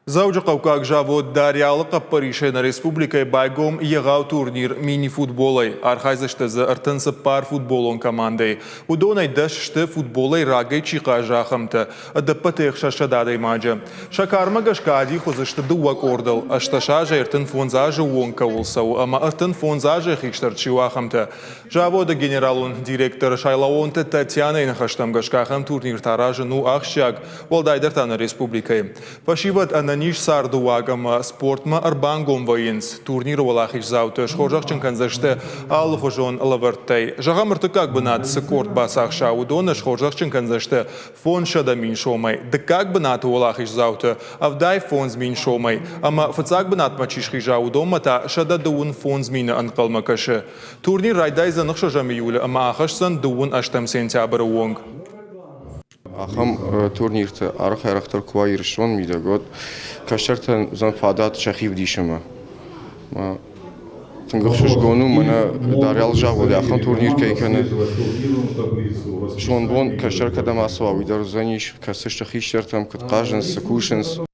Дзӕуджыхъӕуккаг завод Дарьял-ы хъӕппӕрисӕй нӕ республикӕйы байгом егъау турнир мини-футболӕй. Архайдзысты дзы 34 футболон командӕйы. Уыдонӕй дӕс сты футболӕй рагӕй чи хъазы, ахӕмтӕ. Ӕдӕппӕтӕй 600 адӕймаджы. Сӕ кармӕ гӕсгӕ адих уыдзысты дыууӕ къордыл, 18 азӕй 35 азы онг кӕуыл цӕуы ӕмӕ 35 азӕй хистӕр чи у, ахӕмтӕ. Заводы генералон директор Сайлаонты Татьянӕйы ныхӕстӕм гӕсгӕ ахӕм турниртӕ аразын у ахсджиаг, уӕлдайдӕр та нӕ республикӕйы. Фӕсивӕд ӕнӕниз царды уаг ӕмӕ спортмӕ ӕрбангом вӕййынц. Турниры уӕлахиздзауты схорзӕхджын кӕндзысты алыхуызон лӕвӕрттӕй. Зӕгъӕм, ӕртыккаг бынат цы къорд бацахса, уыдоны схорзӕхджын кӕндзысты 500 000 сомӕй, дыккаг бынаты уӕлахиздзауты 75 000 сомӕй ӕмӕ фыццаг бынатмӕ чи схиза, уыдонмӕ та 125 мины ӕнхъӕлмӕ кӕсы. Турнир райдайдзӕн 6 июлы ӕмӕ ахӕсдзӕн дыууын ӕстӕм сентябры онг. Ахӕм турнирты арӕх-арӕхдӕр куы уа Ирыстоны мидӕг, уӕд кӕстӕртӕн уыдзӕн фадат сӕхи вдисынмӕ. Тынг ӕхсызгон у, мӕнӕ Дарьял заводы ахӕм турнир кӕй кӕны. Сомбон кӕстӕр кӕдӕм ацӕуа, уый дӕр уыдзӕнис, кӕцы сты хистӕртӕм, куыд хъазынц, цы кусынц.